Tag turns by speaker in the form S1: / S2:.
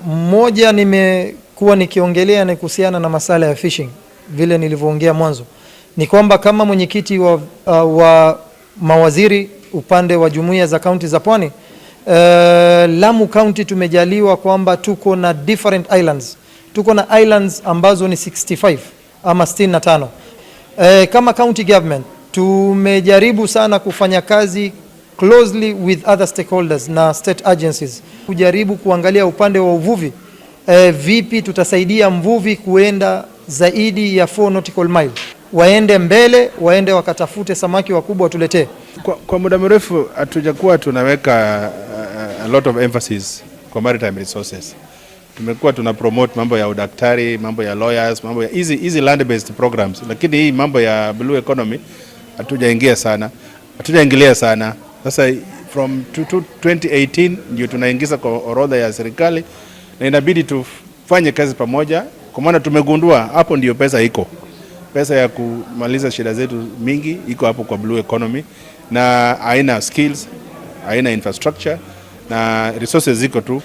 S1: Mmoja nimekuwa nikiongelea ni kuhusiana na masala ya fishing, vile nilivyoongea mwanzo ni kwamba kama mwenyekiti wa mawaziri upande wa jumuiya za kaunti za pwani, Lamu County tumejaliwa kwamba tuko na different islands, tuko na islands ambazo ni 65 ama 65. Kama county government tumejaribu sana kufanya kazi closely with other stakeholders na state agencies kujaribu kuangalia upande wa uvuvi, vipi tutasaidia mvuvi kuenda zaidi ya 4 nautical mile, waende mbele, waende wakatafute samaki wakubwa watuletee.
S2: Kwa muda mrefu hatujakuwa tunaweka a lot of emphasis kwa maritime resources. Tumekuwa tuna promote mambo ya udaktari, mambo ya lawyers, mambo ya hizi hizi land based programs, lakini hii mambo ya blue economy hatujaingia sana, hatujaingilia sana. Sasa from 2018 ndio tunaingiza kwa orodha ya serikali na inabidi tufanye kazi pamoja, kwa maana tumegundua hapo ndio pesa iko. Pesa ya kumaliza shida zetu mingi iko hapo kwa blue economy, na haina skills, haina infrastructure na resources ziko tu.